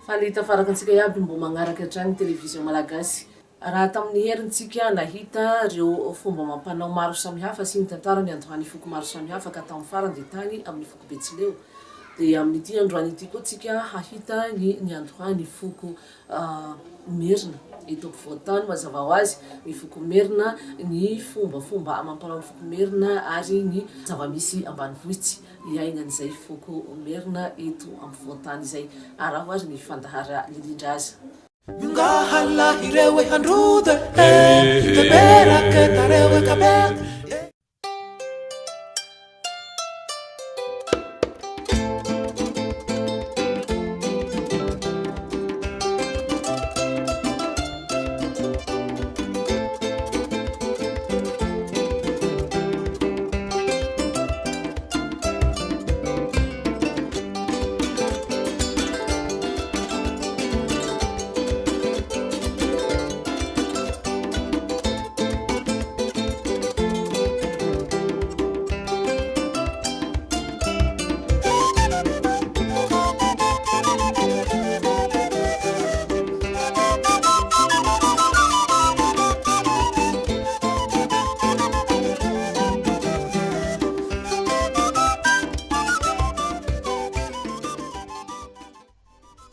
Faly tafaraka antsika iaby mbo magnaraka hatrany Télévision Malagasy. Raha tamin'ny herintsika nahita ireo fomba amam-panao maro samihafa sy ny tantara niandohan'ny foko maro samihafa ka tamin'ny farany dia tany amin'ny foko Betsileo dia amin'ity androany ity koa tsika hahita ny niandohan'ny foko Merina eto ampovoan-tany mazava ho azy ny foko Merina, ny fombafomba amam-panaon'ny foko Merina ary ny zava-misy ambanivohitsy iainan'izay foko Merina eto ampovoan-tany izay. Araho ary ny fandahara lilindra azy.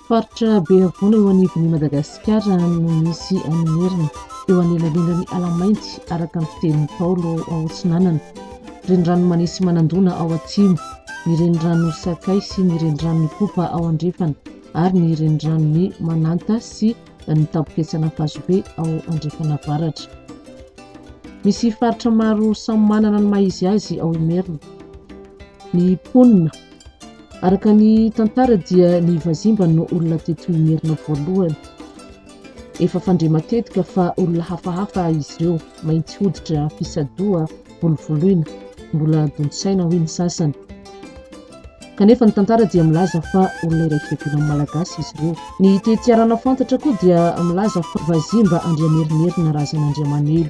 Faritra be havoana eo anivon'i Madagasikara no misy an'i Merina, eo anelanelan'i Alamainty araka ny fitenin'i Ntaolo ao atsinanana, renirano Manisy Manandona ao atsimo, ny renirano Sakay sy ny reniranon'Ikopa ao andrefana ary ny reniranon'i Mananta sy ny Tampoketsan'Ankazobe ao andrefana avaratra. Misy faritra maro samy manana ny maha izy azy ao Imerina. Ny mponina. Araka ny tantara dia ny Vazimba no olona teto Imerina voalohany. Efa fandre matetika fa olona hafahafa izy ireo, mainty hoditra, fisadoha, volovoloina, mbola donto-saina hoy ny sasany. Kanefa ny tantara dia milaza fa olona iray fiaviana Malagasy izy ireo. Ny tetiarana fantatra koa dia milaza fa Vazimba Andriamerinerina razan'Andriamanelo.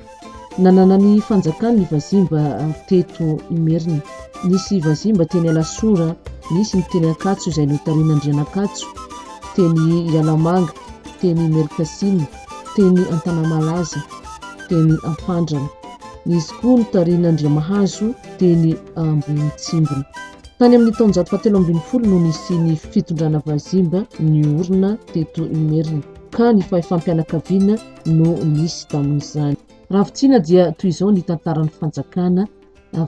Nanana ny fanjakany ny Vazimba teto Imerina. Nisy Vazimba teny Alasora, nisy ny teny Ankatso izay notarihin'Andrianakatso, teny Ialamanga, teny Imerikasina, teny Antanamalaza, teny Ampandrana. Nisy koa notarihin'Andriamahazo teny Ambohitsimbina. Tany amin'ny taonjato fahatelo ambin'ny folo no nisian'ny fitondrana Vazimba niorina teto Imerina, ka ny fahefam-pianakaviana no nisy tamin'izany. Raha fintinina dia toy izao ny tantaran'ny fanjakana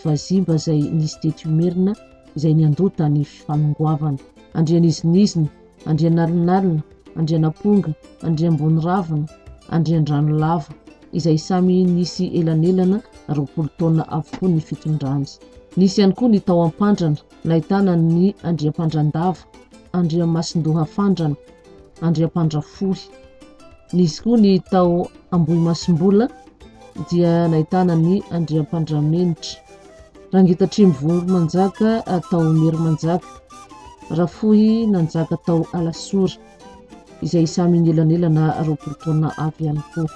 Vazimba izay nisy teto Imerina izay niandoha tany Fifanongoavana. Andrianizinizina, Andrianalinalina, Andrianamponga, Andriamboniravina, Andriandranolava, izay samy nisy elanelana 20 taona avokoa ny fitondrany. Nisy ihany koa ny tao Ampandrana, nahitana ny Andriampandrandava, Andriamasindohafandrana, Andriampandrafohy. Nisy koa ny tao Ambohimasimbola dia nahitana ny Andriampandramenitra. Rangitatrimo-Voromanjaka tao Merimanjaka, Rafohy nanjaka tao Alasora, izay samy nielanelana 20 taona avy ihany koa.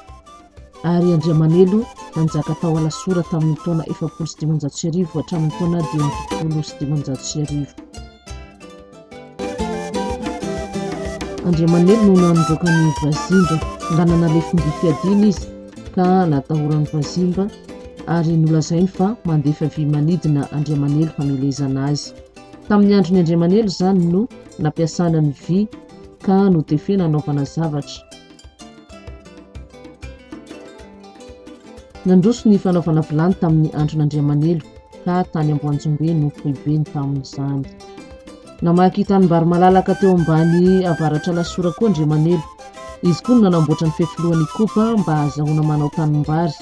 Ary Andriamanelo nanjaka tao Alasora tamin'ny taona 1540 hatramin'ny taona 1575. Andriamanelo no nandroaka ny Vazimba. Nanana lefom-by fiadiana izy ka natahoran'ny Vazimba ary nolazainy fa mandefa vy manidina Andriamanelo hamelezana azy. Tamin'ny andron'i Andriamanelo izany no nampiasana ny vy ka notefena hanaovana zavatra. Nandroso ny fanaovana vilany tamin'ny andron'Andriamanelo ka tany Amboanjombe no foibeny tamin'izany. Namaky tanimbary malalaka teo ambany avaratr'Alasora koa Andriamanelo. Izy koa no nanamboatra ny fefilohan'Ikopa mba hahazahoana manao tanimbary.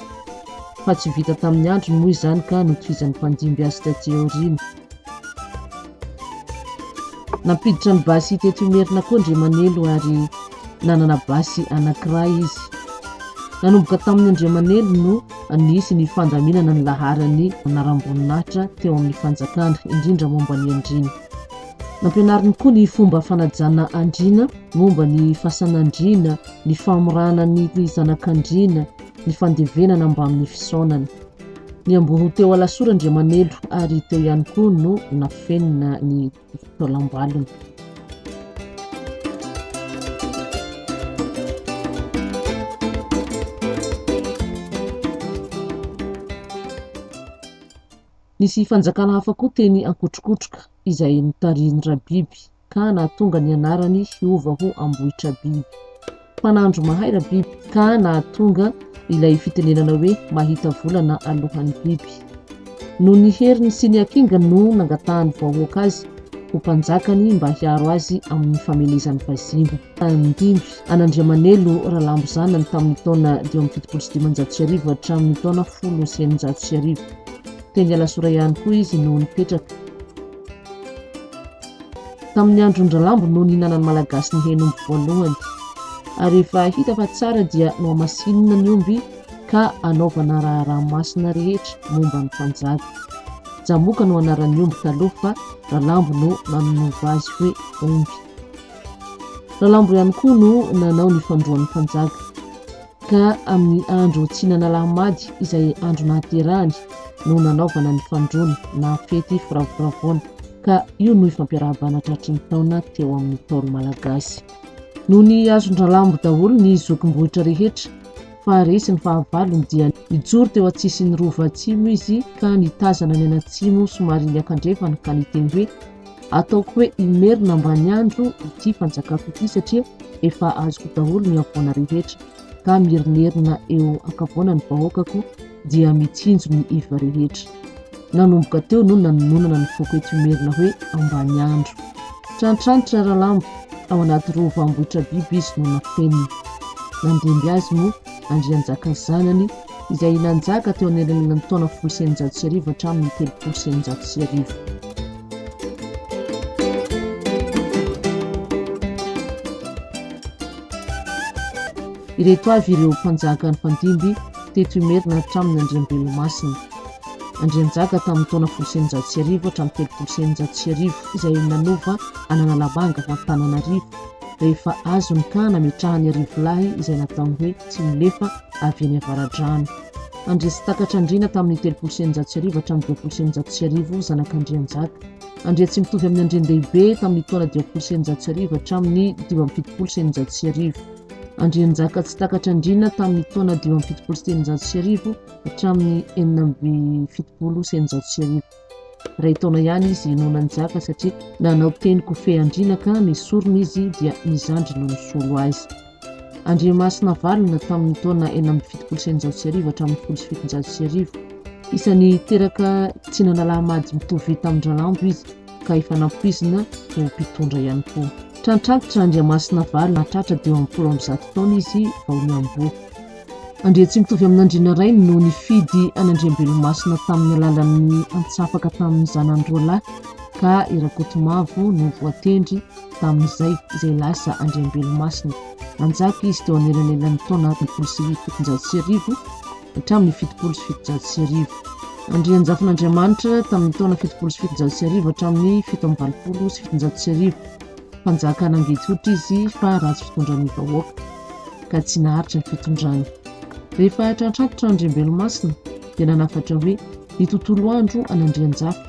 Fa tsy vita tamin'ny androny moa izany ka notohizan'ny mpandimby azy taty aoriana. Nampiditra ny basy teto Imerina koa Andriamanelo ary nanana basy anankiray izy. Nanomboka tamin'ny Andriamanelo no. nisy ny fandaminana ny laharan'ny anaram-boninahitra teo amin'ny fanjakana, indrindra momba ny andriana. Nampianariny koa ny fomba fanajana andriana, momba ny fasan'andriana, ny famorana ny zanak'andriana, ny fandevenana mbamin'ny fisaonana. Niamboho teo Alasora Andriamanelo ary teo ihany koa no nafenina ny taolam-balony. Nisy fanjakana hafa koa teny Ankotrokotroka izay notarihin'i Rabiby ka nahatonga ny anarany hiova ho Ambohitrabiby. Mpanandro mahay Rabiby ka nahatonga ilay fitenenana hoe mahita volana alohan'ny biby. Noho ny heriny sy ny hakingany no nangatahan'ny vahoaka azy ho mpanjakany mba hiaro azy amin'ny famelezan'ny vazimba. Nandimby an'Andriamanelo Ralambo zanany tamin'ny taona 1575 hatramin'ny taona 1610. Teny Alasora ihany koa izy no nipetraka. Tamin'ny andron-dRalambo no nihinanan'ny Malagasy ny hen'omby voalohany. Ary rehefa hita fa tsara dia nohamasinina ny omby ka anaovana raharaha masina rehetra momba ny mpanjaka. Jamoka no anaran'ny omby taloha fa Ralambo no nanova azy hoe omby. Ralambo ihany koa no nanao ny fandroan'ny mpanjaka. Ka amin'ny andro tsinan'Alahamady izay andro nahaterahany no nanaovana ny fandroana na fety firavoravoana ka io no ifampiarahabana tratry ny taona teo amin'ny Ntaolo Malagasy. Nony azon-dRalambo daholo ny zokim-bohitra rehetra fa resy ny fahavalony dia nijoro teo an-tsisin'ny Rova Atsimo izy ka nitazana ny an'Atsimo somary niakandrefana ka niteny hoe Ataoko hoe Imerina Ambaniandro ity fanjakako ity satria efa azoko daholo ny havoana rehetra ka mierinerina eo ankavoana ny vahoakako dia mitsinjo ny iva rehetra. Nanomboka teo no nanononana ny foko eto Imerina hoe Ambaniandro. Trantranitra Ralambo, ao anaty rova Ambohitrabiby izy no nafenina. Nandimby azy moa Andrianjaka zanany izay nanjaka teo anelanelan'ny taona 1610 hatramin'ny 1630. Ireto avy ireo mpanjaka nifandimby teto Imerina hatramin'ny Andriambelomasina. Andrianjaka tamin'ny taona 1610 hatramin'ny 1630 izay nanova an'Analamanga ho Antananarivo rehefa azony ka nametrahany Arivolahy izay nataony hoe Tsimilefa avy eny Avaradrano. Andriatsitakatrandriana tamin'ny 1630 hatramin'ny 1650 zanak'Andrianjaka. Andriatsimitoviaminandriandehibe tamin'ny taona 1650 hatramin'ny 1675. Andrianjaka tsy takatr'Andriana tamin'ny taona 1675 hatramin'ny 1676. Iray taona ihany izy no nanjaka satria nanao teny kofehy Andriana ka nesorina izy dia ny zandriny no nisolo azy. Andriamasinavalona tamin'ny taona 1676 hatramin'ny 1710. Isan'ny teraka tsy nanalahamady mitovy tamin-dRalambo izy ka efa nampoizina ho mpitondra ihany koa. Trantrantitra Andriamasinavalona nahatratra 150 taona izy vao niamboho. Andriatsimitoviaminandriana rainy no nifidy an'Andriambelomasina tamin'ny alalan'ny antsapaka tamin'ny zanany roalahy ka i Rakotomavo no voatendry tamin'izay, izay lasa Andriambelomasina. Nanjaka izy teo anelanelan'ny taona 1770 hatramin'ny 1770. Andrianjafinandriamanitra tamin'ny taona 1770 hatramin'ny 1787. Mpanjaka nangidy hoditra izy fa ratsy fitondran'ny vahoaka ka tsy naharitra ny fitondrany. Rehefa trantrantitra Andriambelomasina dia nanafatra hoe ny tontolo andro an'Andrianjafy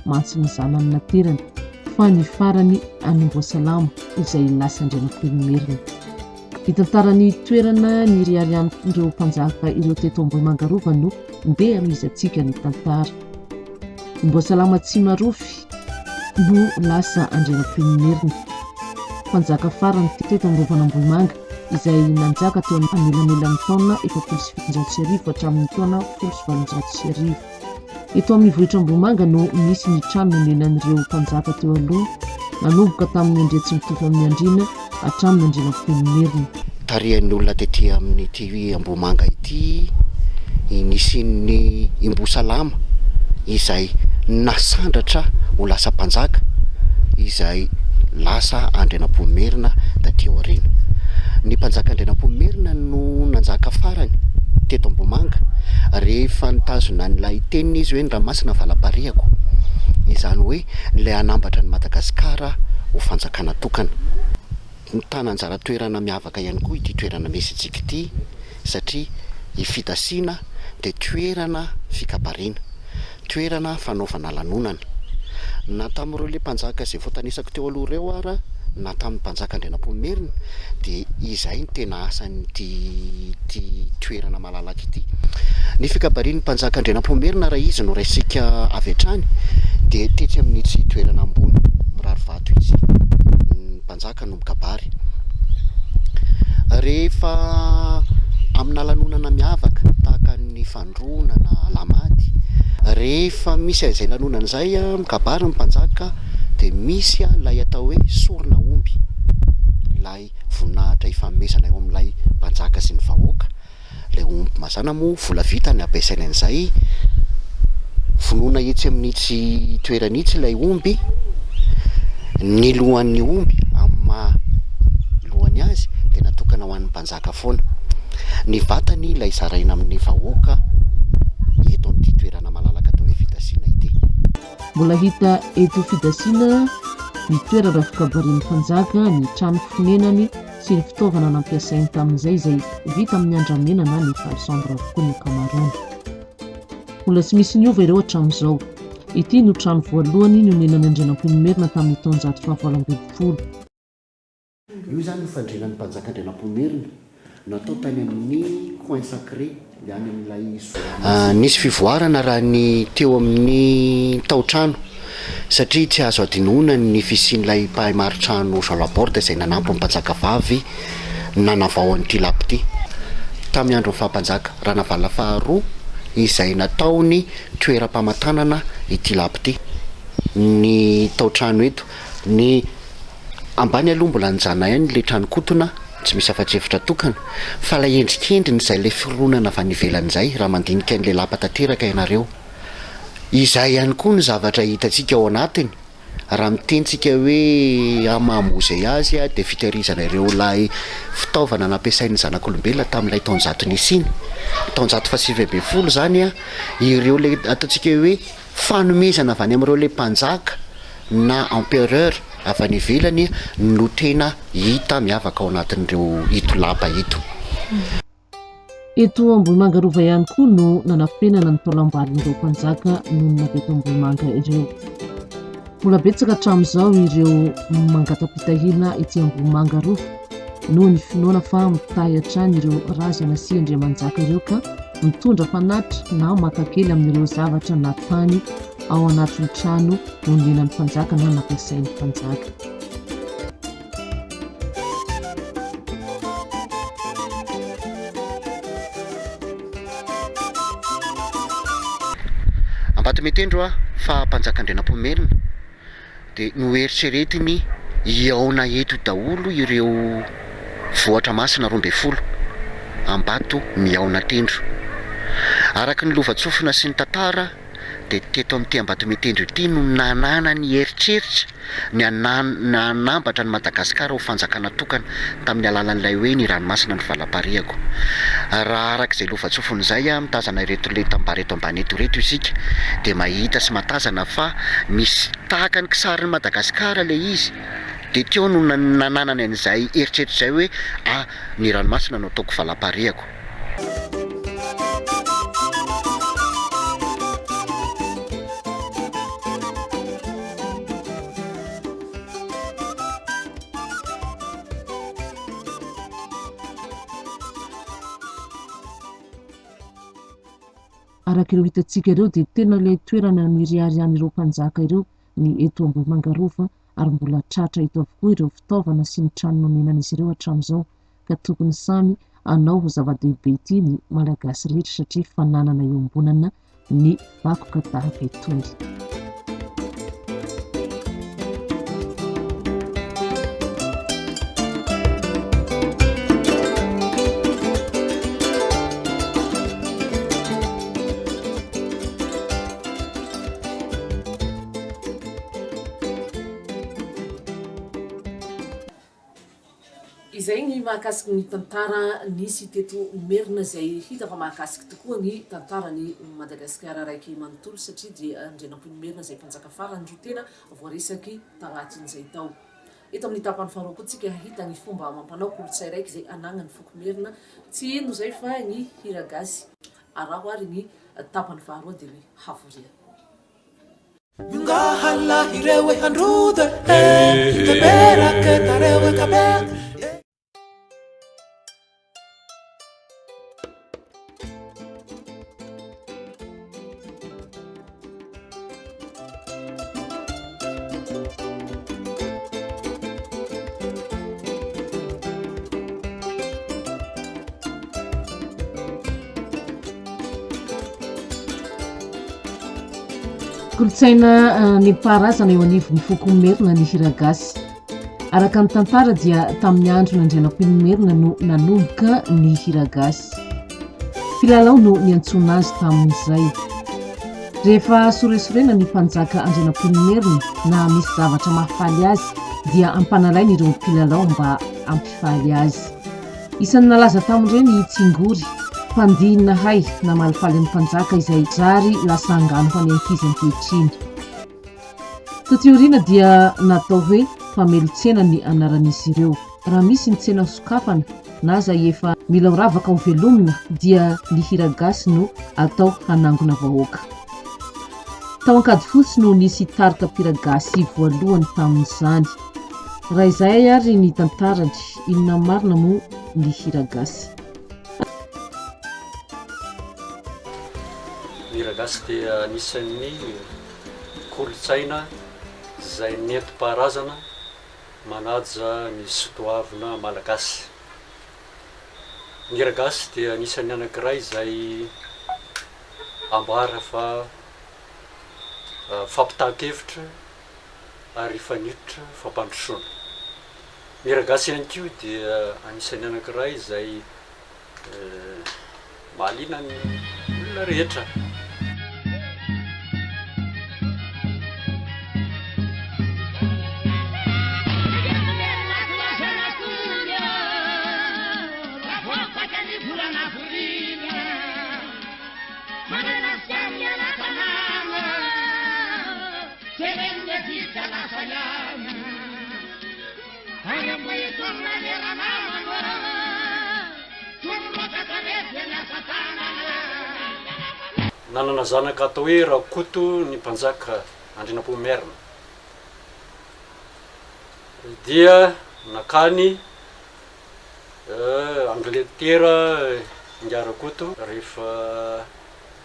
mantsy ny zanany naterany fa ny farany an'Imboasalama izay lasa Andrianampoinimerina. Ny tantaran'ny toerana niriarian'ireo mpanjaka ireo teto Ambohimanga Rova no ndeha hanohizantsika ny tantara. Imboasalama Tsimarofy no lasa Andrianampoinimerina, mpanjaka farany teto amin'ny Rovan'Ambohimanga izay nanjaka teo anelanelan'ny taona 1740 hatramin'ny taona 1810. Eto amin'ny vohitr'Ambohimanga no misy ny trano nonenan'ireo mpanjaka teo aloha, nanomboka tamin'ny Andriatsimitoviaminiandriana hatramin'ny Andrianampoinimerina. Tarihan'ny olona tety amin'ity Ambohimanga ity ny nisian'ny Imbosalama izay nasandratra ho lasa mpanjaka izay lasa Andrianampoinimerina taty aoriana. Ny mpanjaka Andrianampoinimerina no nanjaka farany. teto Ambohimanga rehefa nitazona an'ilay teniny izy hoe ny ranomasina valam-parihako, izany hoe ilay hanambatra an'i Madagasikara ho fanjakana tokana. Mitana anjara toerana miavaka ihany koa ity toerana misy antsika ity satria i Fidasiana dia toerana fikabariana, toerana fanaovana lanonana. Na tamin'ireo le mpanjaka izay voatanisako teo aloha ireo ara na tamin'ny mpanjaka Andrianampoinimerina dia izay no tena asan'ity ity toerana malalaka ity. Ny fikabarian'ny mpanjaka Andrianampoinimerina raha izy no raisika avy hatrany dia tetsy amin'itsy toerana ambony mirary vato itsy ny mpanjaka no mikabary. Rehefa amina lanonana miavaka tahaka ny fandroana na alahamady, rehefa misy an'izay lanonana izay mikabary ny mpanjaka dia misy ilay atao hoe sorona omby, ilay voninahitra ifanomezana eo amin'ilay mpanjaka sy ny vahoaka. Ilay omby mazàna moa vola vita ny ampiasaina an'izay, vonoina etsy amin'itsy toerana itsy ilay omby, ny lohan'ny omby amin'ny maha lohany azy dia natokana ho an'ny mpanjaka foana, ny vatany ilay zaraina amin'ny vahoaka eto amin'ity toerana malalaka atao hoe Fidasiana ity. Mbola hita eto Fidasiana ny toerana fikabarian'ny mpanjaka, ny trano fonenany, sy ny fitaovana nampiasainy tamin'izay izay vita amin'ny andramena na ny palissandre avokoa ny ankamaroany. Mbola tsy misy niova ireo hatramin'izao. Ity no trano voalohany nonenan'i Andrianampoinimerina tamin'ny taonjato fahavalo ambin'ny folo. Io izany no fandrianan'ny mpanjaka Andrianampoinimerina, natao tany amin'ny coin sacré, ilay any amin'ilay zoma masina. Nisy fivoarana raha ny teo amin'ny tao-trano. Satria tsy azo adinoina ny fisian'ilay mpahay maritrano Jean Laborde izay nanampy ny mpanjakavavy nanavao an'ity lapa ity. Tamin'ny andron'ny faha-mpanjaka Ranavalona faharoa izay nataony toeram-pamantanana ity lapa ity. Ny tao-trano eto. Ny ambany aloha mbola nijanona ihany ilay trano kotona, tsy misy afa-tsy efitra tokana. Fa ilay endrikendriny izay ilay fironana avy any ivelany izay, raha mandinika an'ilay lapa tanteraka ianareo. Izay ihany koa ny zavatra hitantsika ao anatiny, raha miteny tsika hoe amin'ny maha mozea azy dia fitehirizana ireo ilay fitaovana nampiasain'ny zanak'olombelona tamin'ilay taonjato nisiany, taonjato faha-19 izany, ireo ilay ataontsika hoe fanomezana avy any amin'ireo ilay mpanjaka na empereur avy any ivelany no tena hita miavaka ao anatin'ireo ito lapa ito. Eto Ambohimanga Rova ihany koa no nanafenana ny taolam-balin'ireo mpanjaka nonina avy eto Ambohimanga ireo. Mbola betsaka hatramin'izao ireo mangata-pitahiana ety Ambohimanga Rova noho ny finoana fa mitahy hatrany ireo razana sy andriamanjaka ireo ka mitondra fanatitra na maka kely amin'ireo zavatra na tany ao anatin'ny trano nonenan'ny mpanjaka na nampiasain'ny mpanjaka. Ambatomitendro aho fa mpanjaka Andrianampoinimerina dia noeritreretiny hihaona eto daholo ireo vohatra masina 12 Ambato mihaona tendro. Araka ny lovantsofina sy ny tantara dia teto amin'ity Ambatomitendro ity no nananany eritreritra ny hanambatra an'i Madagasikara ho fanjakana tokana tamin'ny alalan'ilay hoe ny ranomasina no valam-parihako. Raha araka izay lovantsofina izay, mitazana ireto lentam-bary eto ambany eto ireto isika dia mahita sy mahatazana fa misy tahaka ny kisarin'i Madagasikara ilay izy. Dia teo no nananany an'izay eritreritra izay hoe ah, ny ranomasina no ataoko valam-parihako. Araka ireo hitantsika ireo dia tena ilay toerana niriarian'ireo mpanjaka ireo ny eto Ambohimanga Rova ary mbola tratra eto avokoa ireo fitaovana sy ny trano nonenan'izy ireo hatramin'izao ka tokony samy hanao ho zava-dehibe ity ny Malagasy rehetra satria fananana iombonana ny vakoka tahaka itony. Izay ny mahakasiky ny tantara nisy teto Merina izay hita fa mahakasiky tokoa ny tantaran'i Madagasikara raiky manontolo satria dia Andrianampoinimerina izay mpanjaka farany ro tena voaresaky tagnatin'izay tao. Eto amin'ny tapany faharoa koa tsika hahita ny fomba amam-panao kolotsay raiky izay anagnan'ny foko Merina, tsy ino izay fa ny hira gasy. Araho ary ny tapany faharoa dia ny havoria. Kolontsaina eh, nentim-paharazana eo anivon'ny foko Merina ny hira gasy. Araka ny tantara dia tamin'ny andron'Andrianampoinimerina no nanomboka ny hira gasy. Mpilalao no niantsoana azy tamin'izay. Rehefa soresorena ny mpanjaka Andrianampoinimerina na misy zavatra mahafaly azy dia ampanalainy ireo mpilalao mba hampifaly azy. Isan'ny nalaza tamin'ireny i Tsingory, mpandihy nahay namalifaly ny mpanjaka izay zary lasa angano ho an'ny ankizy ankehitriny. Taty aoriana dia natao hoe mpamelon-tsena ny anaran'izy ireo. Raha misy ny tsena hosokafana na izay efa mila ho ravaka ho velomina dia ny hira gasy no atao hanangona vahoaka. Tao Ankadifotsy no nisy tarika mpihira gasy voalohany tamin'izany. Raha izay ary ny tantarany, inona marina moa ny hira gasy? Ny hira gasy dia anisan'ny kolontsaina izay nentim-paharazana manaja ny sotoavina malagasy. Ny hira gasy dia anisan'ny anankiray izay ambara fa fampitan-kevitra ary faniotra fampandrosoana. Ny hira gasy ihany koa dia anisan'ny anankiray izay Mahaliana ny olona rehetra. Nanana zanaka atao hoe Rakoto ny mpanjaka Andrianampoinimerina. Dia nakany Angletera ingahy Rakoto. Rehefa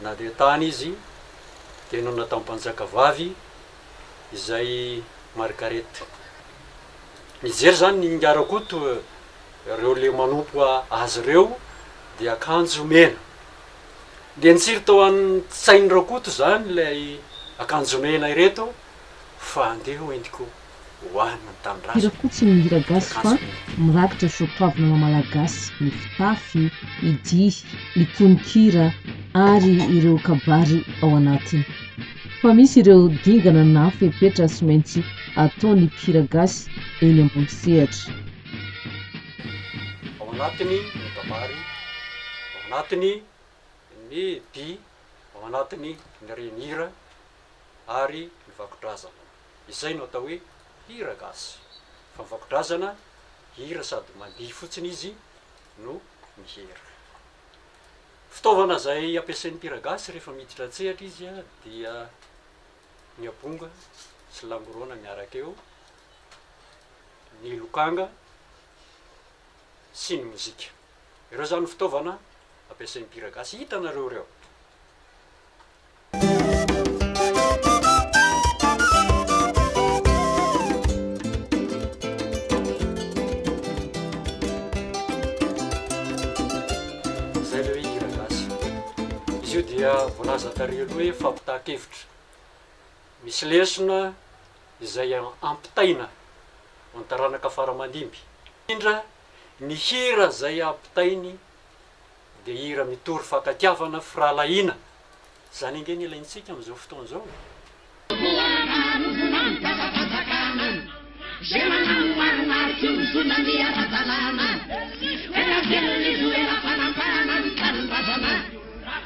nandeha tany izy dia nonina tamin'ny mpanjaka vavy izay Margaret. Nijery zany ingahy Rakoto ireo le manompo azy ireo dia akanjo mena. Dia nitsiry tao an-tsain'i Rakoto zany ilay akanjo mena ireto fa andeha ho entiko ho any ny tanindrazana. Hira fotsiny ny hira gasy fa mirakitra soatoavina maha malagasy ny fitafy, ny dihy, ny tononkira ary ireo kabary ao anatiny. Fa misy ireo dingana na fepetra tsy maintsy ataon'ny mpihira gasy eny ambony sehatra. Ao anatiny ny kabary, ao anatiny ny dihy, ao anatiny ny renihira ary ny vakodrazana. Izay no atao hoe hira gasy. Fa ny vakodrazana, hira sady mandihy fotsiny izy no mihira. Fitaovana izay ampiasain'ny mpihira gasy rehefa miditra an-tsehatra izy dia ny amponga sy langorona miaraka eo, ny lokanga sy ny mozika. Ireo izany ny fitaovana ampiasain'ny mpihira gasy. Hitanareo ireo. Izay ilay hoe hira gasy. Izy io dia voalaza tary aloha hoe fampitahan-kevitra. Misy lesona izay ampitaina ho an'ny taranaka fara aman-dimby. Indrindra ny hira izay ampitainy Dia hira mitory fankatiavana, firahalahiana. Izany ange no ilaintsika amin'izao fotoana izao e. Zay manao maromaro tsy mizona ny ara-dalàna. Ela velona izy ho ela fanamparana ny tanindrazana.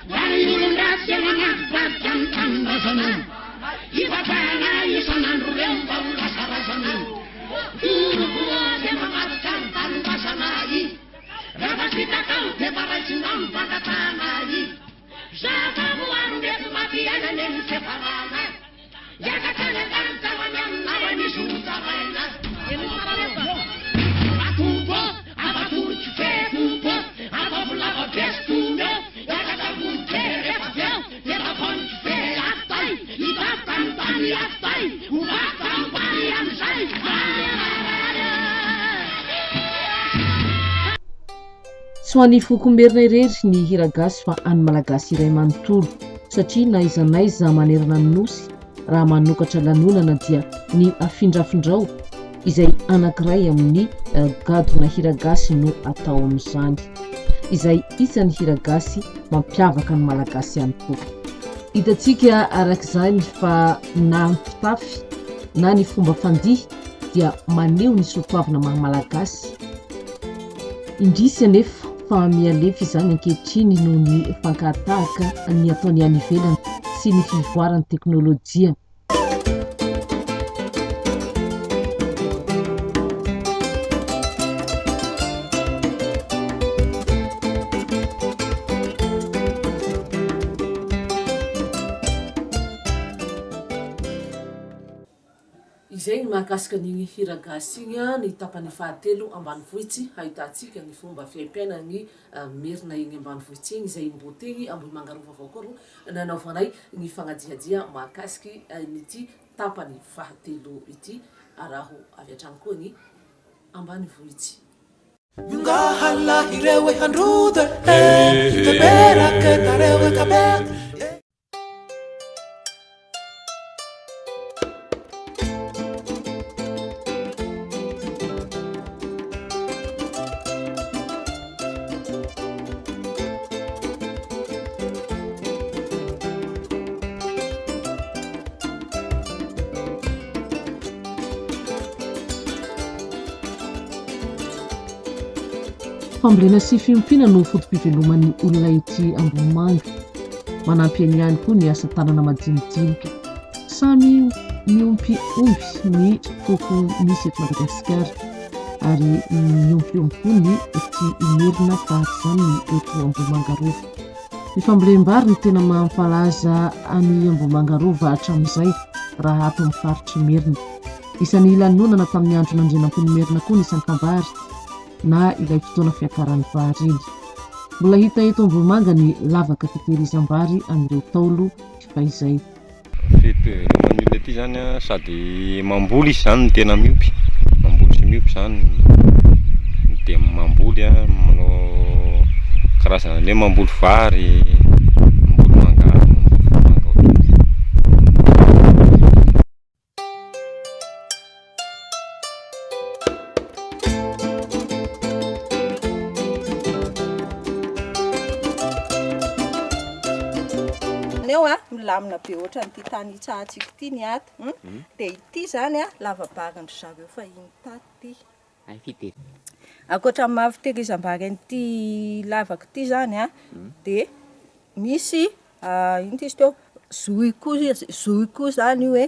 Ary olon-dratsy eo anaty badika ny tanindrazana. Hivavahana isan'andro reo mba ho lasa razana. Doro koa zay mamadika ny tanindrazana i. Raha vita tao dia mba raisinao ny fangatahana i. Zava-boary mety maty aina anie ny fiafarana. Hiakatra any an-danitra ho any aminao anie izy ho tsaraina. Tompo ô, afa-tory kofehy Tompo ô, ataovy lava be sy tony ô, hiakatra ambony be rehefa avy eo dia tavao ny kofehy ato tay, hitafoka ny tany ato tay, ho vakoka ambany amin'izay. Tsy ho an'ny foko merina irery ny hira gasy fa an'ny malagasy iray manontolo satria na aiza na aiza manerana ny nosy raha manokatra lanonana dia ny afindrafindrao izay anankiray amin'ny gadona hira gasy no atao amin'izany izay isan'ny hira gasy mampiavaka ny malagasy ihany koa. Hitantsika araka izany fa na ny fitafy na ny fomba fandihy dia maneho ny soatoavina maha malagasy. Indrisy anefa fa mihalefy izany ankehitriny noho ny fankahatahaka ny ataony any ivelany sy ny fivoaran'ny teknolojia. Izay ny mahakasika an'igny hira gasy igny ny tapany fahatelo ambanivohitsy hahitantsika ny fomba fiaimpiainan'ny merina egny ambanivohitsy egny izay mbô tegny Ambohimanga Rova avao koa ro nanaovanay ny fagnadihadia mahakasiky an'ity tapany fahatelo ity araho avy hatrany koa ny ambanivohitsy. Fambolena sy fiompiana no foto-piveloman'ny olona ety Ambohimanga. Manampy ainy ihany koa ny asa tanana madinidinika. Samy miompy omby ny foko misy eto Madagasikara ary miompy omby koa ny ety Imerina tahaka izany ny eto Ambohimanga Rova. Ny fambolem-bary no tena mampalaza an'i Ambohimanga Rova hatramin'izay raha ato amin'ny faritr'Imerina. Isan'ny lanonana tamin'ny andron'Andrianampoinimerina koa ny sankam-bary na ilay fotoana fiakaran'ny vary iny. Mbola hita eto Ambohimanga ny lavaka fitehirizam-bary an'ireo Ntaolo fahizay. Fiveloman'ny olona aty zany an, sady mamboly izy zany no tena miompy, mamboly sy miompy zany, dia mamboly an, manao karazana hoe mamboly vary, mamboly mangahazo, mamboly vomanga ohatran'izay. Eo a, milamina be ohatran'ity tany hitsahantsika ity ny ato. Dia ity izany a, lava-barin-dry zareo fahiny tato ity. Ankoatra ny maha fitehirizam-bary an'ity lavaka ity izany a, dia misy Inona ity izy teo? Zohy koa zohy koa izany io hoe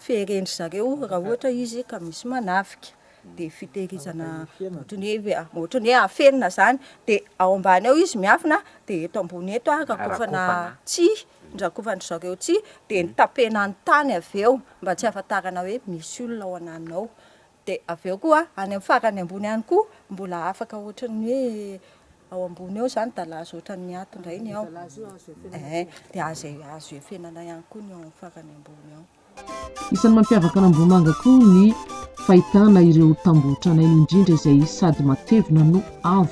feheren-dry zareo raha ohatra izy ka misy manafika. Dia fitehirizana ohatran'ny hoe ohatran'ny hoe afenina izany. Dia ao ambany ao izy miafina, dia eto ambony eto rakofana tsihy, rakofan-dry zareo tsihy, dia notapena ny tany avy eo mba tsy hahafantarana hoe misy olona ao ananona ao. Dia avy eo koa any amin'ny farany ambony any koa mbola afaka ohatran'ny hoe ao ambony ao izany dalazo ohatran'ny ato indray ny ao. Eh, dia azo azo efenana ihany koa ny ao amin'ny farany ambony ao. Isan'ny mampiavaka an'Ambohimanga koa ny fahitana ireo tamboho tranainy indrindra izay sady matevina no avo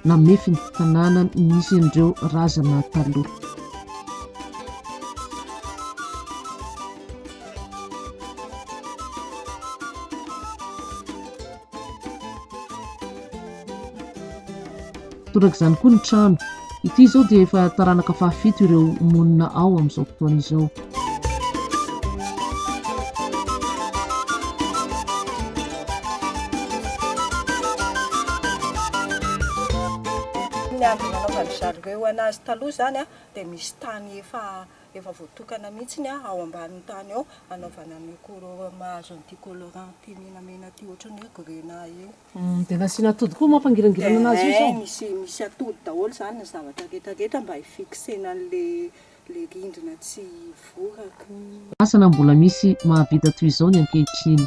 namefy ny tanàna nisy an'ireo razana taloha. Toraka izany koa ny trano. Ity izao dia efa taranaka fahafito ireo monina ao amin'izao fotoana izao. Tamin'ny andro nanaovan-dry zareo anazy taloha izany dia misy tany efa efa voatokana mihitsy ao ambanin'ny tany ao hanaovana an'io color mahazo an'ity colorant ity menamena ity ohatran'ny hoe grenat io. Dia nasiana atody koa mampangirangirana anazy io izao? Misy misy atody daholo izany ny zavatra rehetra rehetra mba hi-fixena an'le le rindrina tsy hivoraka. Asa na mbola misy mahavita toy izao ny ankehitriny.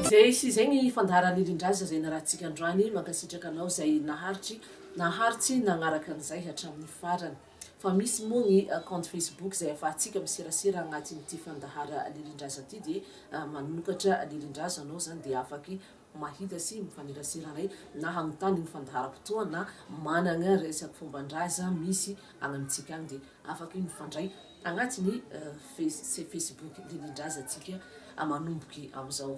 Izay sy izay ny fandaharan'ny Rindrazza izay narahantsika androany. Mankasitraka anao izay naharitry naharitsy nagnaraka an'izay hatramin'ny farany. Fa misy moa ny compte Facebook izay afahantsika miserasera agnatin'ity fandahara Lilindraza ity dia manokatra Lilindraza anao zany dia afaky mahita sy mifanerasera anay na hagnontany ny fandaharam-potoa na managna resaky fomban-draza misy agny amintsika agny dia afaky mifandray agnatin'ny Facebook Lilindraza tsika manomboky amizao.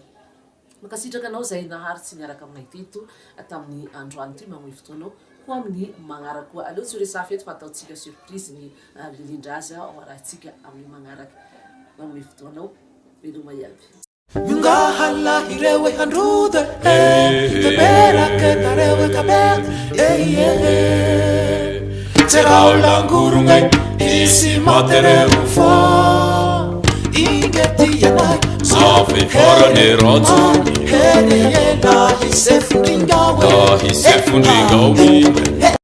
Mankasitraka anao izay nahary tsy niaraka aminay teto tamin'ny androany ity mamoy fotoanao ho amin'ny magnaraka koa. Aleo tsy ho resafa eto fa ataontsika surprise ny lilin-draza ho arahintsika amin'ny magnaraka. Mamoy fotoanao. Veloma iaby. Miongaha lahy ireo e handrodo e Teberake tareo e kabert e ie e Tserao langorogna e hisy maty reo fa Inge ty anay Zafy farany ratsy He e lahy sefondringao e Lahy sefondringao e.